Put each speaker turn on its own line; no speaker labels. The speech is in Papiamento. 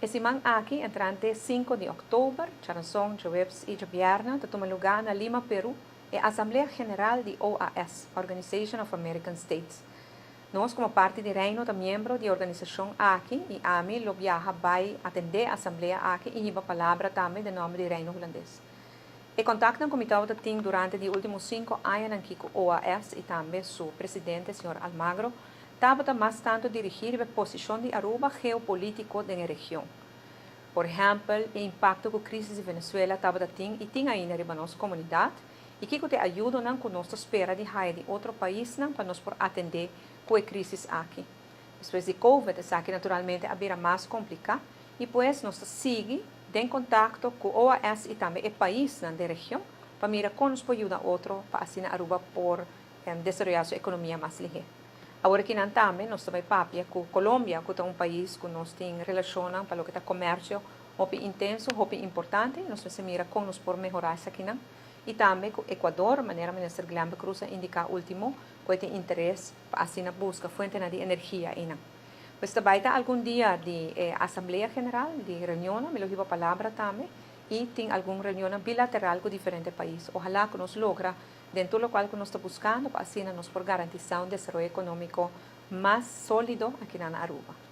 E siman aki, entrante 5 di òktober, djárason, djaweps i djabièrnè, ta tuma lugá na Lima, Peru, e Asamblea General di OAS, Organization of American States. Nos, komo parti di Reino, ta miembro di e organisashon aki i ami lo biaha bai atendé e asamblea aki i hiba palabra tambe den nòmber di Reino Hulandes. E kontaktonan ku mi tabata tin durante di último 5 añanan aki ku OAS i tambe su presidente, señor Almagro, tabata mas tantu dirigí riba e posishon di Aruba geopolítiko den e region. Por ehèmpel, e impakto ku krísis di Venezuela tabata tin i tin ainda riba nos komunidat i kiko ta e ayudonan ku nos ta spera di haya di otro paisnan pa nos por atendé ku e krísis aki. Despues di COVID, esaki naturalmente a bira mas kompliká i pues nos ta sigui den kontakto ku OAS i tambe e paisnan den region pa mira kon nos por yuda otro pa asina Aruba por desaroyá su ekonomia mas lihé. Awor akinan tambe nos ta bai papia ku Colombia, ku ta un pais ku nos tin relashonnan pa loke ta komersio hopi intenso, hopi importante, i nos mester mira kon nos por mehorá esakinan. I tambe ku Ecuador, manera Minister Glenbert Croes a indiká último, ku e tin interes pa asina buska fuentenan di energia einan. Pues ta bai ta algun dia di e Asamblea General, di reunionnan, mi lo hiba palabra tambe, i tin algun reunionnan bilateral ku diferente pais. Ohalá ku nos logra den tur lokual ku nos ta buskando pa asina nos por garantisá un desaroyo ekonómiko mas sólido akinan na Aruba.